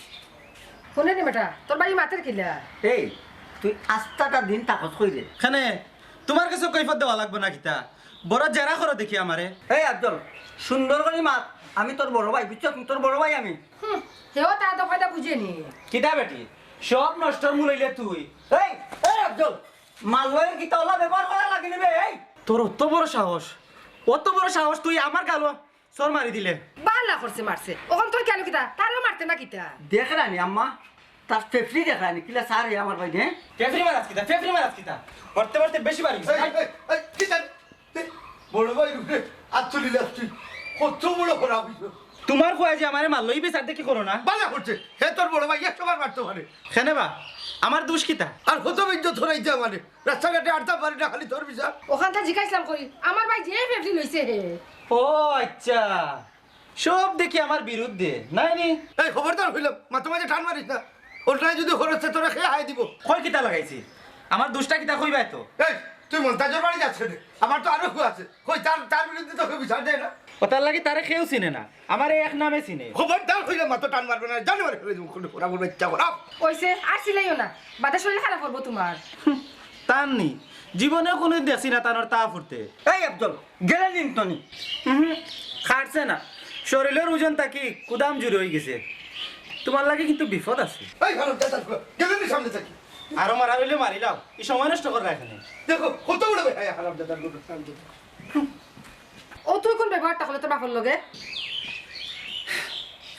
হুনে নি বেটা, তোর ভাই মাতের কিলা? এই, তুই আস্তাটা দিন তাকস কই রে? কেনে? তুমার কাছে কৈফত দেওয়া লাগবো না কিতা? বড় জেরা করো দেখি আমারে। এই আফজল, সুন্দর করি মাত, আমি তোর বড় ভাই, বুঝছস? তোর বড় ভাই আমি। হুম, হেও তা তো কথা বুঝে নি। কিতা বেটি? সব নষ্টর মূল হইলে তুই। এই, এই আফজল, মাল লয়ের কিতা ওলা ব্যবহার করা লাগে নি বে, এই? তোর অত বড় সাহস, অত বড় সাহস তুই আমার গালো চড় মারি দিলে। বালা করছে মারছে, অখন তোর গেল কিতা? তারও মারতে না কিতা? দেখ রানি আম্মা, তার ফেফড়ি দেখ রানি, কিলা সার হে আমার ভাই, হ্যাঁ? ফেফড়ি মারাস কিতা? ফেফড়ি মারাস কিতা? মারতে মারতে বেশি বাড়ি গেছে। এই, এই, এই, কিতা? বড় ভাই রূপে আত তুলি লাস তুই। কত বড় খারাপ হইছো। তুমার কয় যে আমারে মারলো, ই বিচার দেখি করো না। বালা করছে। হে তোর বড় ভাই একশো বার মারতে পারে। কেনে বা? আমার দোষ কিতা? আর কত বেজ্জত ধরাইছে আমারে। রাস্তাঘাটে আটতা পারি না, খালি তোর বিচার। অখানতা জিকাইছলাম করি, আমার ভাই যে ফেফড়ি লইছে হে। ও আচ্ছা, সব দেখি আমার বিরুদ্ধে, নায় নি? এই খবরদার কইলাম, মাঝে মাঝে টান মারিস না। অন্যায় যদি করস তে তোরে কে হায় দিবো। কই কিতা লাগাইছি? আমার দোষটা কিতা কইবায় তো? এই, তুই মন্তাজর বাড়ি যাস কেনে? আমার তো আরো কেউ আছে। কই তার, তার বিরুদ্ধে তো কেউ বিচার দেয় না। ও তার লাগি তারে কেউ চিনে না, আমারে এক নামে চিনে। খবরদার কইলাম, মাত্র টান মারবে না, জানো মারে ফেলে দিবো, কোনো খোরা বলবে ইচ্ছা করা। ওইছে, আর চিল্লাইও না, বাদে শরীর খারাপ করবো তুমার। তার নি, জীবনে কোনোদিন দেখছি না তানোর তা ফুটতে। এই আফজল, গেলে নিন তো নি। হুম, খাটছে না, শরীরের ওজন থাকি কুদাম জুড়ে হয়ে গেছে। তুমার লাগি কিন্তু বিপদ আছে। এই হারাম দাদা, গেলে নি সামনে থাকি। আরো মারা হইলে মারিলাও, এই সময় নষ্ট করে রাখে না। দেখো, কত বড় বেহায়া হারাম দাদার গরু, হারাম দাদা। ও তুই কোন ব্যবহারটা করলে তোর বাপর লগে?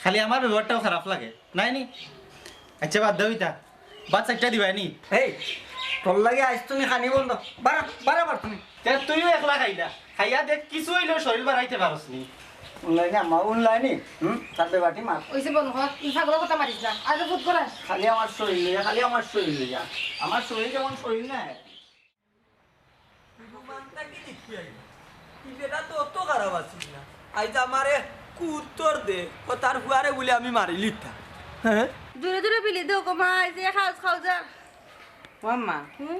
খালি আমার ব্যবহারটাও খারাপ লাগে, নায় নি? আচ্ছা, বাদ দেও ইতা। ভাত চাইরটা দিবায় নি? এই, তোর লাগি আইজ তুমি খানি বন্ধ। বারা, বারা বার তুমি। তে তুইও একলা খাইলা। খাইয়া দেখ, কিছু হইলেও শরীর বাড়াইতে পারস নি। অনলাইনে আমার, অনলাইনে। হুম, তার বাটি মার। ওই যে বন্ধ কর, তুই ছাগলের কথা মারিস না। আর ফুট করাস। খালি আমার শরীর লইয়া, খালি আমার শরীর লইয়া। আমার শরীর যেমন শরীর না। রুমানটা কি দেখি আইবা? ই বেটা তো অত খারাপ আছিল না। আইজ আমারে কুত্তর দে, ও তার ফুয়ারে বলে আমি মারিলিতা। হ্যাঁ? দূরে দূরে বিলি দেও গো মা, এই যে খাওজ খাওজা। ও আম্মা, হুম?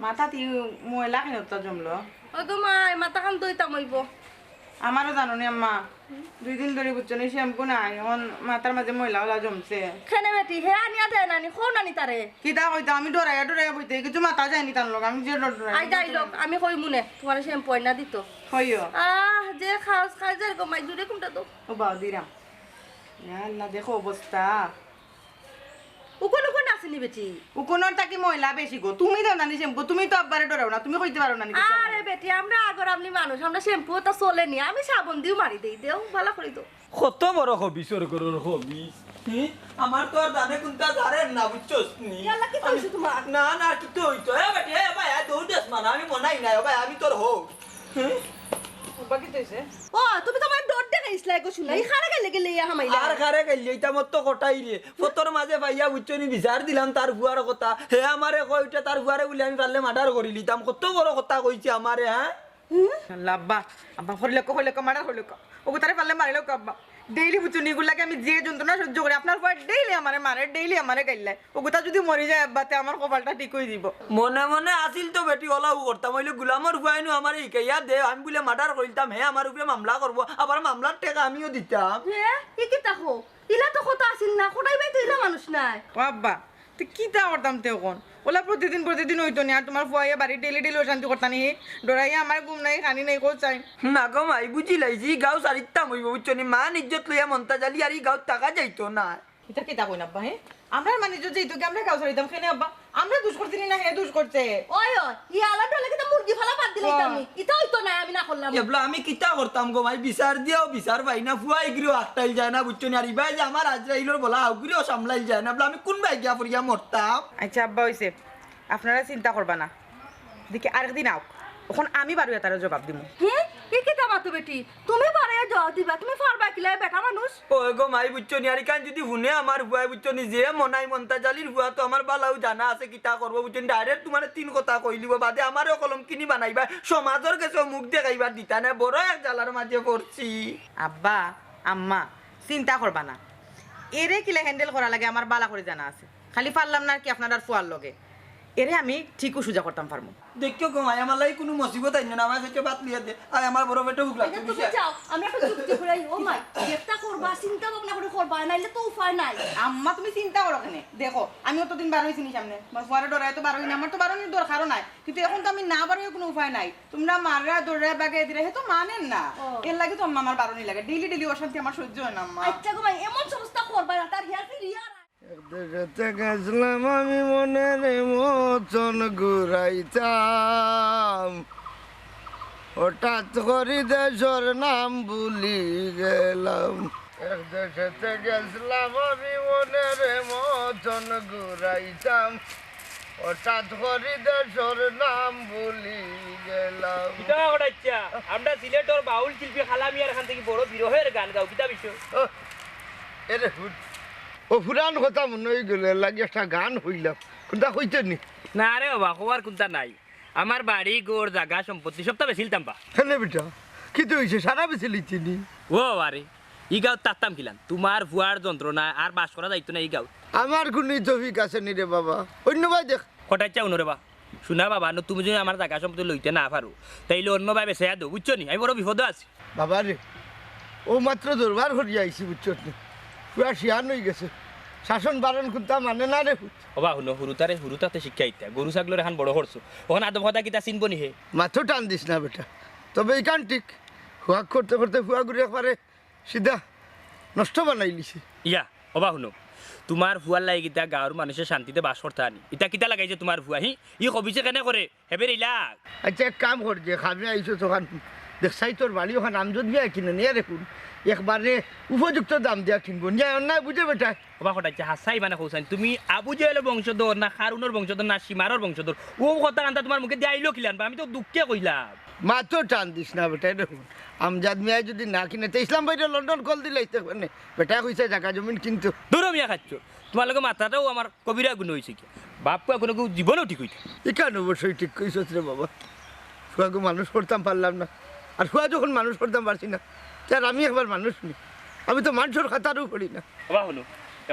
মাথাত ই ময়লা কেনে অত জমলো? ও গো মা, এই মাথাখান ধুইতাম অইবো। আমারও জানো নি আম্মা, দুই দিন ধরি বুঝছো নি শ্যাম্পু নাই, এখন মাথার মাঝে ময়লা ওলা জমছে। কেনে বেটি, হে আনিয়া দেয় নানি, কও নানি তারে। কিতা কইতাম, আমি ডরাইয়া ডরাইয়া বইতে, কিছু মাথা যায়নি তার লগে, আমি যে ডর ডরাই। আই যাই লোক, আমি কইমুনে, তুমারে শ্যাম্পু আইনা দিতো। কইও। আহ, যে খাওজ খাই যার গো মাই, জুরে কুমটা তো। ও বাবা, দিরাম। ইয়া আল্লাহ, দেখো অবস্থা। উকুন উকুন আছে নি বেটি? উকুনর থাকি ময়লা বেশি গো। তুমি দেও না নি শ্যাম্পু, তুমি তো আব্বারে ডরাও না, তুমি কইতে পারো না নি কিছু। আরে বেটি, আমরা আগর আমলি মানুষ, আমরা শ্যাম্পু তো চলে নি, আমি সাবন দিও মারি দেই, দেও, ভালা করি দেও। কত বড় খবিসর ঘরর খবিস। হি? আমার তো আর জানে কুনটা জানেন না, বুঝছস নি? ইয়াল্লা, কিতা হইছে তুমার? না, না, কিতা হইতো? এ বেটি, এ ভাই, আয় দৌড় দেস মানে, আমি মনাই নাই, ও ভাই, আমি তোর হো। হি? আব্বা, কিতা হইছে? ও, তুমি তো আমার ডর দেখাইছলা, এগো শুনা। এই খারে গেলে গেলে ইয়া হামাইলা। আর খারে গেলে, এটা মত তো কটাই রে। ফতর মাঝে পাইয়া বুঝছো নি, বিচার দিলাম তার ফুয়ার কথা। হে আমারে কয়, উঠে তার ফুয়ারে বলে আমি পারলে মার্ডার করি লিতাম। কত বড় কথা কইছে আমারে, হ্যাঁ? হুম? আল্লাহ, আব্বা, আব্বা, হরিলক্ষ, হরিলক্ষ, মার্ডার হরিলক্ষ। ওগো, তারে পারলে মারিলক্ষ, আব্বা। ডেইলি বুঝছো নি, ইগুর লাগি আমি যে যন্ত্রণা সহ্য করি, আপনার ফুয়ায় ডেইলি আমারে মারে, ডেইলি আমারে গাইল্লায়। অগুতা যুদি মরি যায় আব্বা, তে আমার কপালটা ঠিক অইযিবো। মনে মনে আছিল তো বেটি, অলাউ করতাম, অইলে গুলামর ফুয়ায় নু আমারে হিকাইয়া দে, আমি বুলে মার্ডার করিলতাম, হে আমার উপরে মামলা করবো, আবার মামলার টেকা আমিও দিতাম। হে, ই কিতা কও? ইলা তো কথা আছিল না, কটাই ভাই তো ইলা মানুষ নায়। ও আব্বা, তে কিতা করতাম তে অখন? অলা প্রতিদিন প্রতিদিন অইতো নি, আর তুমার ফুয়ায় বাড়িত ডেইলি ডেইলি অশান্তি করতা নি, ডরাইয়া আমার ঘুম নাই, খানি নাই, কও চাই। না গো মাই, বুঝিলাইছি, গাঁও ছাড়িতাম অইবো, বুঝছো নি? মান ইজ্জত লইয়া মন্তাজ আলী আর ই গাঁওত থাকা যাইতো না। ইতা কিতা কইন আব্বা, হে? আমরার মান ইজ্জত যাইতো গি, আমরা গাঁও ছাড়িতাম কেনে আব্বা? আমরা দুষ করছি নি না, হে দুষ করছে? ওই, ওই, ই আলাপ হলে কিতা মুরগি ফালা বাদ দিলাইতাম নি? ইতা অইতো নায়, আমি না করলাম। এবলা আমি কিতা করতাম গো মাই, বিচার দিয়াও বিচার পাই না, ফুয়া ইগরিও আটকাইল যায় না, বুঝছো নি? আর ইবায় যে আমার আজরাইলর বলা, হাউগুরিও সামলাইল যায় না, এবলা আমি কুন বায় গিয়া পড়িয়া মরতাম? আচ্ছা আব্বা, অইছে, আপনারা চিন্তা করবা না, দেখি আরেকদিন আউক, অখন আমি বারইয়া তারে জবাব দিমু। হে, ই কিতা মাতো বেটি? তুমি বারইয়া জবাব দিবা? তুমি পারবা কিলা, বেটা মানুষ? ও গো মাই, বুঝছো নি, আর ইখান যুদি হুনে আমার ফুয়ায়, বুঝছো নি, যে মনাই মন্তাজ আলীর ফুয়া তো আমার বালাউ জানা আছে কিতা করবো, বুঝছো নি, direct তুমারে তিন কথা কইলিবো, বাদে আমারেও কলঙ্কিনী বানাইবা, সমাজর গেছেও মুখ দেখাইবার দিতা না, বড় এক জ্বালার মাঝে পড়ছি। আব্বা, আম্মা, চিন্তা করবা না, এরে কিলা handle করা লাগে আমার বালা করি জানা আছে। খালি পারলাম না আর কি আপনারার ফুয়ার লগে। এরে আমি ঠিক উসুজা করতাম পারমু। দেখিও গো মাই, আমার লাগি কুনু মুসিবত আইনো না, আমার পেটো ভাত লইয়া দে। আয় আমার বড় পেটো ভুক লাগছে, আচ্ছা, তুমি বুঝছো? যাও, আমরা একটু যুক্তি ঘুরাই। ও মাই, যেতা করবা, চিন্তা ভাবনা করি করবা, নাইলে তো উপায় নাই। আম্মা, তুমি চিন্তা করো কেনে? দেখো, আমি অতদিন বার অইছি নি সামনে, আমার ফুয়ারে ডরাইয়া তো বার অই না, আমার তো বার অনির দরকারও নাই, কিন্তু অখন তো আমি না বারইয়া কুনু উপায় নাই। তুমরা মাররা, ধররা, বাগাই দিরা, হে তো মানের না। ও। এর লাগি তো আম্মা আমার বার অনি লাগে, daily daily অশান্তি আমার সহ্য অয় না আম্মা। আচ্ছা গো মাই, এমন সমস্যা করবা না, তার হিয়া ফিরিয়া আর এক দেশেতে গেছলাম আমি মনের মতন ঘুরাইতাম, হঠাৎ করি দেশর নাম ভুলি গেলাম। এক দেশেতে গেছলাম আমি মনের মতন ঘুরাইতাম, হঠাৎ করি দেশর নাম ভুলি গেলাম। কিতা কটাইচ্ছা? আমরা সিলেটর বাউল শিল্পী খালা মিয়ার খান থাকি বড় বিরহের গান গাও, কিতা বিষয়? ও, এরে হুন, ও পুরান কথা মনো অইগেলো, এর লাগি একটা গান কইলাম। কুনতা কইতে নি? না রে বাবা, কওয়ার কুনতা নাই। আমার বাড়ি, ঘর, জাগা, সম্পত্তি সবতা বেচিলতাম বা। কেনে বেটা, কিতা অইছে? সারা বেচিলিছি নি? ও বাবা রে, ই গাঁওত থাকতাম কিলান? তুমার ফুয়ার যন্ত্রণায় আর বাস করা যাইতো না ই গাঁওত। আমার কুনু তৌফিক আছে নি রে বাবা, অইন্য বায় দেখ। কটাইচ্ছা হুনো রে বা, হুনা বাবা, নু তুমি যুদি আমার জাগা সম্পত্তি লইতে না পারো, তাইলে অন্য বায় বেচাইয়া দেও, বুঝছো নি? আমি বড় বিপদো আছি। বাবা রে, অউ মাত্র দরবার করিয়া আইছি, বুঝছো নি? পুরা শিয়ান অইগেছে, শাসন বারণ কুনতা মানে না রে পুত। ও বা হুনো, হুরুতারে হুরুতাতে শিক্ষা দিতা, গরু ছাগলর এখান বড় করছো, অখান আদব কথা কিতা চিনবো নি হে? মাথা টান দিস না বেটা, তবে ইখান ঠিক, ফুয়াক করতে করতে ফুয়াগুরে একবারে সিধা নষ্ট বানাইলিছে। ইয়া, ও বা হুনো, তুমার ফুয়ার লাগি কিতা গাঁওর মানুষে শান্তিতে বাস করতা নি? ইতা কিতা লাগাইছে তুমার ফুয়া? হি, ই খবিছে কেনে করে? হেবের ইলাক। আচ্ছা, এক কাম কর, যে খাবে আইছো তখন দেখছাই তোর বাড়ি অখান আমজদ মিয়া কিনে নিয়া রাখুন, একবারে উপযুক্ত দাম দিয়া কিনবো, নিয়া অন্যায় বুঝে বেটায়। ও বা কটাইচ্ছা, হাছাই মানে কওছাইন, তুমি আবু জেহেলর বংশধর না কারুনর বংশধর না সিমারর বংশধর? অউ কথা কান্তা তুমার মুখে দিয়া আইলো কিলান বা? আমি তো দুঃখে কইলাম। মাথা টান দিস না বেটা, দেখুন, আমজাদ মিয়ায় যুদি না কিনে, তে ইসলাম ভাইরে লন্ডন কল দিলাইতে পারে, বেটায় কইছে জাগা জমিন কিনতো। দুরো মিয়া খাইচ্ছো, তুমার লগে মাতরাটাও আমার কবিরা গুনা অইছে কি? বাপ পুয়া কুনু কেউ জীবনেও ঠিক অইতো না। ইখান অবশ্যই ঠিক কইছস রে বাবা, ফুয়াগু মানুষ করতাম পারলাম না, আর ফুয়া যখন মানুষ করতাম পারছি না, তে আর আমি একবার মানুষ নি, আমি তো মানষর খাতারও পড়ি না। ও বা হুনো,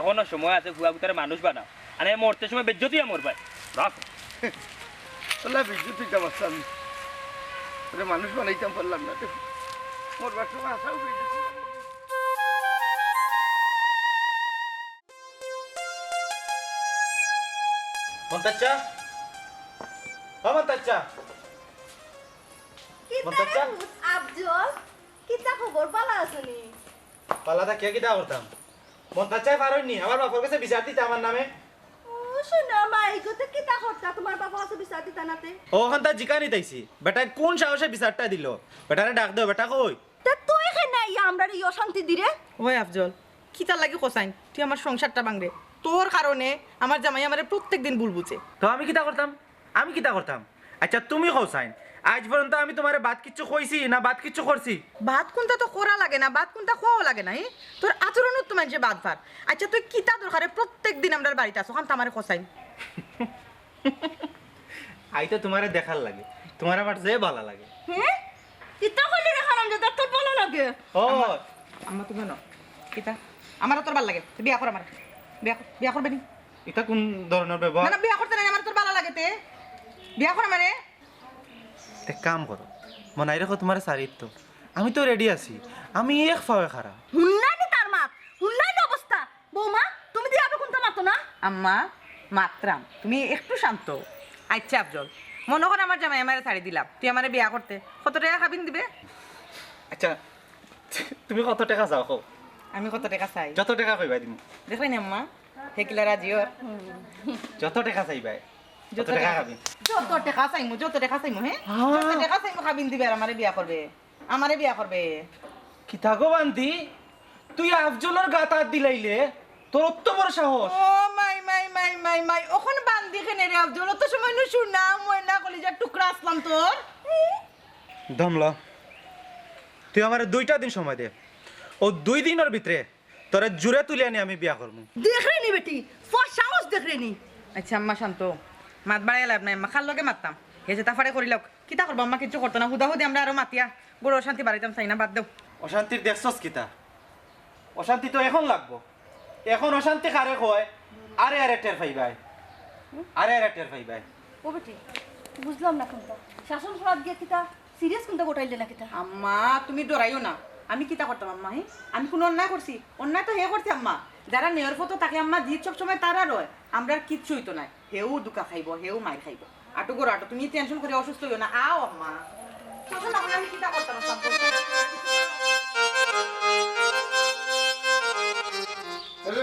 অখনো সময় আছে, ফুয়াগুতারে মানুষ বানাও। আরে মরতে সময় বেইজ্জত অইয়া মরবায়। রাখ। আল্লাহ, বেইজ্জত অইতাম আছলাম। আরে মানুষ বানাইতাম পারলাম না। মরবার সময় আছাও বেইজ্জত অইতাম। মন্তাচ্চা? ও মন্তাচ্চা? কিতা রে মন্তাচ্চা? পুত আফজল? কিতা খবর? বালা আছো নি? বালা থাকিয়া কিতা করতাম? মন্তাচ্চায় পারইন নি আমার বাপর গেছে বিচার দিতা আমার নামে? ও, হুনো, মাই গো, তে কিতা করতা, তুমার বাপর গেছে বিচার দিতা না তে? ও, অখানতা জিকানিত আইছি। বেটায় কুন সাহসে বিচারটা দিলো? বেটারে ডাক দেও, বেটা কই? তে তুই কেনে আইয়া আমরারে ই অশান্তি দিরে? ওই আফজল, কিতার লাগি কছাইন? তুই আমার সংসারটা ভাংরে। তোর কারণে আমার জামাই আমারে প্রত্যেক দিন ভুল বুঝে। তো আমি কিতা করতাম? আমি কিতা করতাম? আচ্ছা, তুমি কও চাইন, আইজ পর্যন্ত আমি তুমারে বাদ কিচ্ছু কইছি না বাদ কিচ্ছু করছি? বাদ কুনতা তো করা লাগে না, বাদ কুনতা কওয়াও লাগে না, হি? তোর আচরণও তো মানষে বাদ পার। আচ্ছা, তুই কিতা দরকারে প্রত্যেক দিন আমরার বাড়িত আছস, অখানতা আমারে কছাইন। আই তো তুমারে দেখার লাগি, তুমার আমার যে বালা লাগে। হে? কিতা কইলি রে হারামজাদা, তোর বালা লাগে? ও। আম্মা, আম্মা, তুমি না। ইতা আমার তোর ভালা লাগে, তুই বিয়া কর আমারে। বিয়া কর, বিয়া করবে নি? ইতা কোন ধরনের ব্যবহার? না, না, বিয়া করতে নাই, আমার তোর ভালা লাগে তে। বিয়া কর আমারে। এক কাম করো, মনাইরে কও তুমারে ছাড়িত তো। আমি তো রেডি আছি, আমি এক ফাওয়ে খাড়া। হুনলায়নি তার মাত, হুনলায়নি অবস্থা। বৌমা, তুমি দিয়া আবার কোনটা মাতো না? আম্মা, মাতরাম, তুমি একটু শান্ত। আচ্ছা আফজল, মনো কর আমার জামাই আমারে ছাড়ি দিলাম, তুই আমারে বিয়া করতে কত টেকা কাবিন দিবে? আচ্ছা, তুমি কত টেকা চাও কও? আমি কত টেকা চাই? যত টেকা কইবায় দিমু। দেখলায়নি আম্মা, হে কিলা রাজি অর। যত টেকা চাইবায়। যত টেকা কাবিন? যত টেকা চাইমু, যত টেকা চাইমু, হে? যত টেকা চাইমু কাবিন দিবে আর আমারে বিয়া করবে। আমারে বিয়া করবে। কিতা গো বান্দি, তুই আফজলর গাত আত দিলাইলে, তোর অত বড় সাহস? ও মাই, মাই, মাই, মাই, মাই, অখন বান্দি কেনে রে আফজল? অত সময় নু সোনা, ময়না, কলিজার টুকরা আছলাম তোর। দম ল। তুই আমারে দুইটা দিন সময় দে। অউ দুই দিনর ভিতরে তোরে জুরে তুলি আনি আমি বিয়া করমু। দেখরে নি বেটি, তোর সাহস দেখরে নি। আচ্ছা আম্মা শান্ত, মাত বাড়াইয়া লাভ নাই আম্মা, কার লগে মাততাম? হে যেতা পারে করি লউক। কিতা করবো আম্মা, কিচ্ছু করতো না, হুদাহুদি আমরা আরো মাতিয়া ঘরো অশান্তি বাড়াইতাম চাই না, বাদ দেও। অশান্তির দেখছস কিতা? অশান্তি তো অখন লাগবো। অখন অশান্তি কারে কয়? আরে আরে টের পাইবায়, আরে আরে টের পাইবায়। ও বেটি, বুঝলাম না কোনটা। শাসন করাত গিয়া কিতা সিরিয়াস কোনটা গোটাইলে না কিতা? আম্মা, তুমি ডরাইও না। আমি কিতা করতাম আম্মা, হে? আমি কুনু অন্যায় করছি? অন্যায় তো হে করছে আম্মা। যারা ন্যায়র পথো থাকে আম্মা, জিত সব সময় তারার অয়। আমরার কিচ্ছু অইতো নায়। হেউ ধুকা খাইবো, হেউ মাইর খাইবো। আটো গো আটো, তুমি টেনশন করি অসুস্থ অইও না। আও আম্মা। শাসন না করলে আমি কিতা করতাম আম্মা? হ্যালো,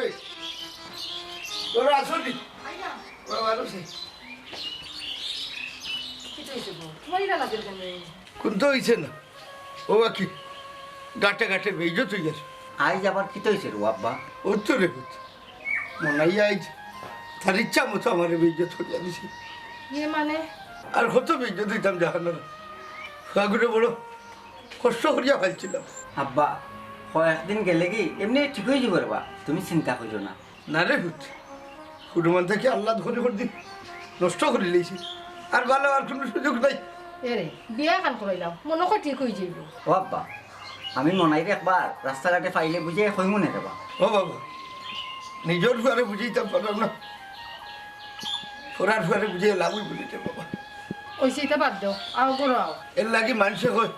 তোরা আছো নি? বাবা, আরো সে। কিতা অইছে গো? তোমার ইলা লাগের কেনে? কুন্তা অইছে না। ও বাকি, গাটে গাটে বেইজ্জত অইগেছে। আইজ আবার কিতা অইছে রে আব্বা? অউ তো রে পুত। মনাই আইজ তার ইচ্ছা মতো আমারে বেইজ্জত করিয়া দিছে। ইয়ে মানে? আর কত বেইজ্জত অইতাম জানো না। ফুয়াগুরে বড় কষ্ট করিয়া পালছিলাম। আব্বা, কয়েকদিন গেলেগি এমনে ঠিক অইযিবো রে বা, তুমি চিন্তা করিও না। না রে পুত, কুরুমান থাকি আল্লাহ ধরে করে দিন নষ্ট করিলাইছে, আর ভালা অওয়ার কুনু সুযোগ নাই। এরে, বিয়া খান করাইলাম, মনো কয় ঠিক অইযিবো। ও আব্বা, আমি মনাইরে একবার রাস্তাঘাটে পাইলে বুঝাইয়া কইমু নে রে বা। ও বাবা, নিজর ফুয়ারে বুঝাইতাম পারলাম না, পরার ফুয়ারে বুঝাইয়া লাভ অইবো নি রে বাবা। অইছে, ইতা বাদ দেও, আও ঘরো আও। এরলাগি মানষে কয়,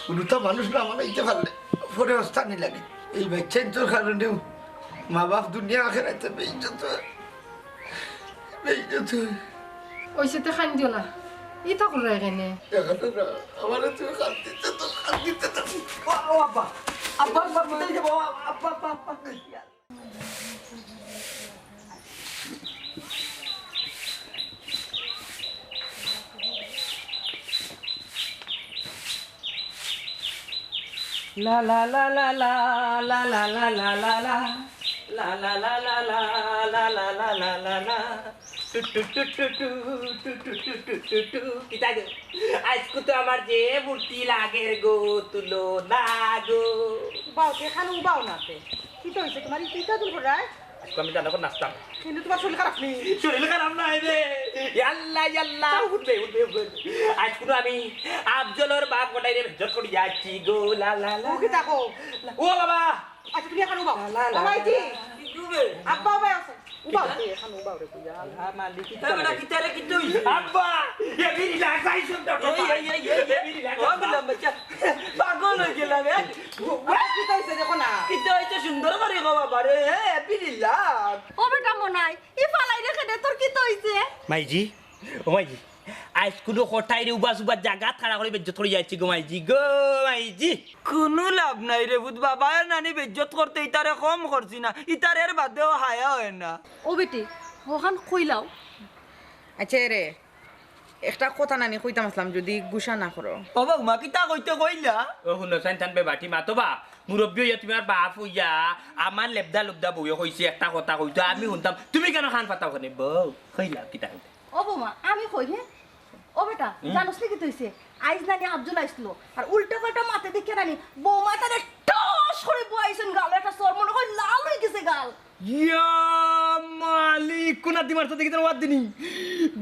হুরুতা মানুষ না বানাইতে পারলে পরে ওস্তানি লাগে। এই বাচ্চাইন্তর কারণেউ মা বাপ দুনিয়া আখেরাতে বেইজ্জত অয়। বেইজ্জত অয়। অইছে, তে কান্দিও না। ইতা কররায় কেনে? এখানে না, আমারে তুমি কান্দিতে দাও, কান্দিতে দাও। ও, ও আব্বা, আব্বা, আব্বা, কোথায় যাবো? আব্বা, আব্বা, আব্বা। লা লা লা লা লা, লা লা লা লা লা লা, লা লা লা লা লা, লা লা লা লা লা লা। টু টু টু টু টু, টু টু টু টু টু টু। কিতা গো? আইজকু তো আমার যে ফুর্তি লাগের গো, তুলো না গো। উবাও তে, এখানো উবাও না তে। কিতা অইছে তোমার? ই কিতা তুল করায়? আইজকু আমি জানো নাচতাম। কিন্তু তোমার শরীর খারাপ নি? শরীর খারাপ নাই রে। ইয়াল্লা, ইয়াল্লা। উঠবে, উঠবে, উঠবে। আইজকু আমি আফজলর বাপ কটাইরে বেইজ্জত করি যাচ্ছি গো, লা লা লা। ও কিতা কও? ও বাবা। আচ্ছা, তুমি এখানো উবাও। লা, লা, ও মাইজি। লা। আব্বা, উবাও আছে। উবাও, এখানো উবাও রে, তুই। আল্লাহ, মালিক, কিতা রে, কিতা রে, কিতা অইছে? আব্বা, এ বিড়ি লাগাই সুন্দর করে। এই, এই, এই, এই, এই। এ বিড়ি লাগাই। ও, বললাম, বাচ্চা, পাগল অই গেলাম, এ। আরে, কিতা অইছে, দেখো না। কিতা অইছে, সুন্দর করে গো বাবা রে, এ, এ বিড়ি লাগ। ও বেটা মনাই, ই ফালাই রেখে দে, তোর কিতা অইছে? মাইজি, ও মাইজি, আইজকু কটাইরে উবা সুবা জাগাত খাড়া করি বেইজ্জত করি যাইছি গো মাইজি, গো মাইজি। কুনু লাভ নাই রে পুত, বাবায় নানি বেইজ্জত করতে ইতারে কম করছি না, ইতার এর বাদেও হায়া অয় না। ও বেটি, অখান কইলাও। আচ্ছা রে, একটা কথা নানি কইতাম আছলাম, যদি গুসা না করো। ও বউমা, কিতা কইতে কইলা? ও হুনো, সাইন থান বেবাটি মাতো বা, মুরব্বি অইয়া তুমি আর বাপ অইয়া আমার লেবদা লুবদা বউয়ে কইছে একটা কথা কইতো, আমি হুনতাম, তুমি কেনে কান পাতাও কেনে বউ? কইলা কিতা কইতে? ও বৌমা, আমি কই, হে? ও বেটা, হুম? জানোস নি কিতা অইছে? আইজ নানি আফজল আইছলো, আর উল্টা পাল্টা মাতে দেখিয়া নানি বৌমা তারে টস করি বওয়াইছইন গালো একটা চড়, মনো কয় লাল অই গেছে গাল। ইয়া মালিক, কুনাদি মারছে দেখি তোর ওয়াদ দিনি।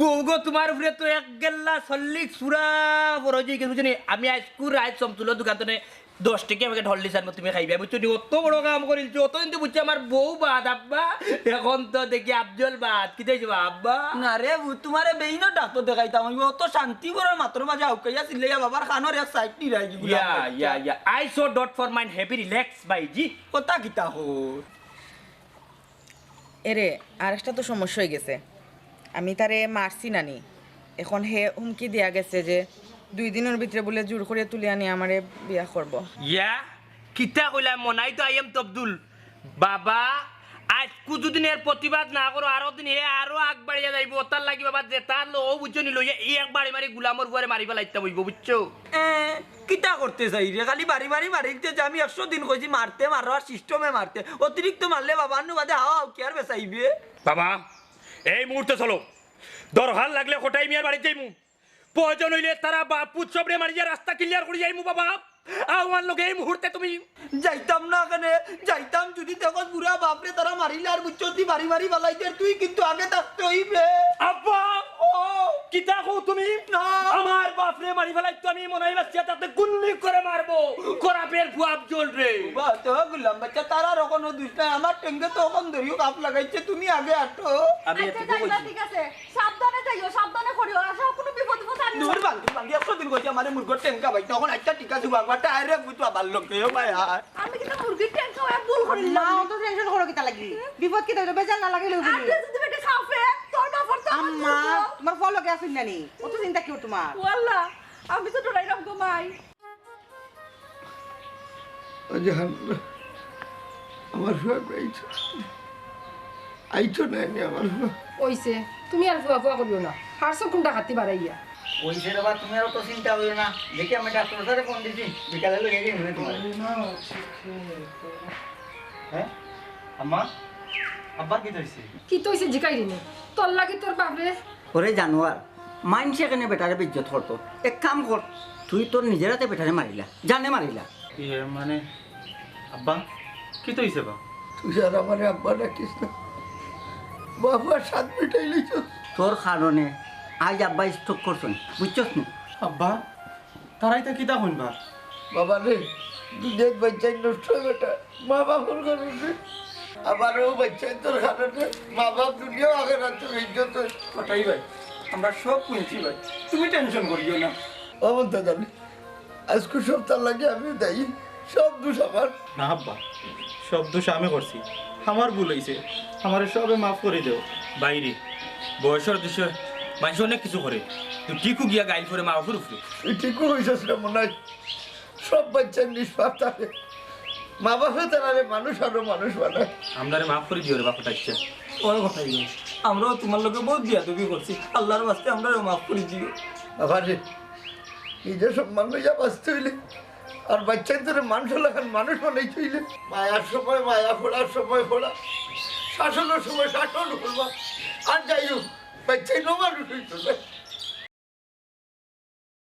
বউ গো, তোমার উপরে তো এক গেল্লা চল্লিশ সুরা বড় অই গেছে, বুঝছো নি? আমি আইজকু রাইত সমতুল্য দোকান তনে দশ টেকা প্যাকেট হরলিক্স আনমু, তুমি খাইবায়, বুঝছো নি? অত বড় কাম করিলছো, অত দিন তো বুঝছি আমার বউ বাদ, আব্বা। এখন তো দেখি আফজল বাদ। কিতা অইছে বা, আব্বা? না রে, ও তুমারে বেইনর ডাক্তর দেখাইতাম অইবো, অত শান্তি ঘরর মাতর মাঝে হাউকাইয়া চিল্লাইয়া বাবার কানর এক সাইড নিরাই দি গুলাম ইয়া, বাচ্চা। ইয়া, ইয়া। I so dot for mine happy relax, ভাইজি। কথা কিতা কর? এরে, আরেকটা তো সমস্যা অইগেছে। আমি তারে মারছি নানি, এখন হে হুমকি দিয়া গেছে যে দুই দিনর ভিতরে বুলে জোর করিয়া তুলিয়া আনি আমারে বিয়া করবো। ইয়া, কিতা কইলা? মনাই তো I am তবদুল। বাবা, আইজকু যুদি এর প্রতিবাদ না করো, আরো দিন হে আরো আগ বাড়িয়া যাইবো। অতার লাগি বাবা, যেতা লও বুঝছো নি, লইয়া ই এক বাড়ি মারি গুলামর ফুয়ারে মারি ফালাইতাম অইবো, বুঝছো? এ, কিতা করতে চাইরে? খালি বাড়ি বাড়ি মারিলতে যে আমি একশো দিন কইছি মারতে মারো আর system-এ মারতে। অতিরিক্ত মারলে বাবা, আন্নু বাদে হাওয়া হাউকি আর বেচাইবে। বাবা, এই মুহূর্তে চলো, দরকার লাগলে কটাই মিয়ার বাড়িত যাইমু। প্রয়োজন অইলে তারা বাপ পুত সবরে মারিয়া রাস্তা clear করি যাইমু বাবা। আওয়ার লগে এই মুহূর্তে তুমি। যাইতাম না কেনে, যাইতাম যুদি দেখো বুড়া বাপরে তারা মারিলে আর বুঝছো তুই বাড়ি বাড়ি ফালাইতে, তুই কিন্তু আগে থাকতে অইবে। আব্বা, ও। কিতা কও তুমি? না। আমার বাপরে মারি ফালাইতো আমি মনাই বাচ্চা তাতে গুল্লি করে মারবো। খরাপের ফুয়া আফজল রে। বা তো গুলাম বাচ্চা, তারার অখনো দুষ নাই, আমার টেঙ্গে তো অখন ধরিও কাপ লাগাইছে, তুমি আগে আটো। আমি আচ্ছা, এটুকু যাইবা, কইছি। ঠিক আছে। সাবধানে যাইও, সাবধানে করিও, আশা কোনো বিপদ বিপদ আনিও না। দূর বান্ধি, বান্ধি, একশো দিন কইছি আমারে মুরগর টেঙ্গা ভাই, তখন একটা ঠিক আছে, বাবা, direct বুঝতো আবার লোকে, ও ভাই, আর। আমি কিন্তু মুরগির টেঙ্গা ভাই ভুল করিলাম। মা, অত tension করো কিতা লাগি? বিপদ কিতা অইলো? বেজার না লাগে লইবো নি। আপনি যদি বেটা খাফে, তোর বাপর তো আমার আম্মা, দুর্বল। তুমার ফল লগে আছইন না নি? অত চিন্তা কিওর তুমার? ও আল্লাহ, আমি তো ডরাইলাম গো মাই। ও জাহান, আমার ফুয়া আইতো, আইতো না নি আমার ফুয়া। অইছে, তুমি আর ফুয়া ফুয়া করিও না। হারছো কোন ডাকাতি বাড়াইয়া? অইছে রে বা, তুমি আর অত চিন্তা করিও না। দেখি আমি ডাক্তর স্যারে ফোন দিছি, বিকালে লইয়া গিয়ে নিবে তোমার। হ্যাঁ? আম্মা? আব্বা কিতা অইছে? কিতা অইছে জিকাইরি নি? তোর লাগি তোর বাপরে। ওরে জানোয়ার, মাইনষে কেনে বেটারে বেইজ্জত করতো? এক কাম কর, তুই তোর নিজের আতে বেটারে মারিলা, জানে মারিলা। ইয়ে মানে, আব্বা, কিতা অইছে বা? তুই আর আমারে আব্বা ডাকিস না। বাবার সাত মিটাই লইছ। তোর কারণে আইজ আব্বা stroke করছইন, বুঝছস নি? আব্বা, তারা ইতা কিতা কইন বা? বাবা রে, দুনিয়াত বাচ্চাই নষ্ট অয় বেটা, মা বাপর কারণে। আবার অউ বাচ্চাইন্তর কারণে মা বাপ দুনিয়াও আখেরাতো বেইজ্জত অয়। ওটাই ভাই, আমরা সব হুনছি ভাই, তুমি tension করিও না। ও মন্তাজ আলী, আইজকু সব তার লাগি আমি দায়ী, সব দুষ আমার। না আব্বা, সব দুষ আমি করছি, আমার ভুল অইছে, আমারে সবে মাফ করি দেও। ভাইরে, বয়সর দোষে মাইনষে অনেক কিছু করে, তুই ঠিকউ গিয়া গাইল করে মা বাপর উপরে। তুই ঠিকউ কইছস রে মনাই, সব বাচ্চার নিষ্পাপ থাকে, মা বাপে তারারে মানুষ আরো মানুষ বানায়। আমরারে মাফ করি দিও রে বাপ, ওটা ইচ্ছা। ওই কথাই ভাই, আমরাও তোমার লগে বউত বেয়াদবি করছি, আল্লার ওয়াস্তে আমরারেও মাফ করি দিও। বাবা রে, নিজে সম্মান লইয়া বাঁচতে অইলে আর বাচ্চাইন্তরে মানুষর লাখান মানুষ বানাইতে অইলে মায়ার সময় মায়া, পড়ার সময় পড়া, শাসনর সময় শাসন করবা। আর যাই হোক, বাচ্চাইন্তও মানুষ অইতো না।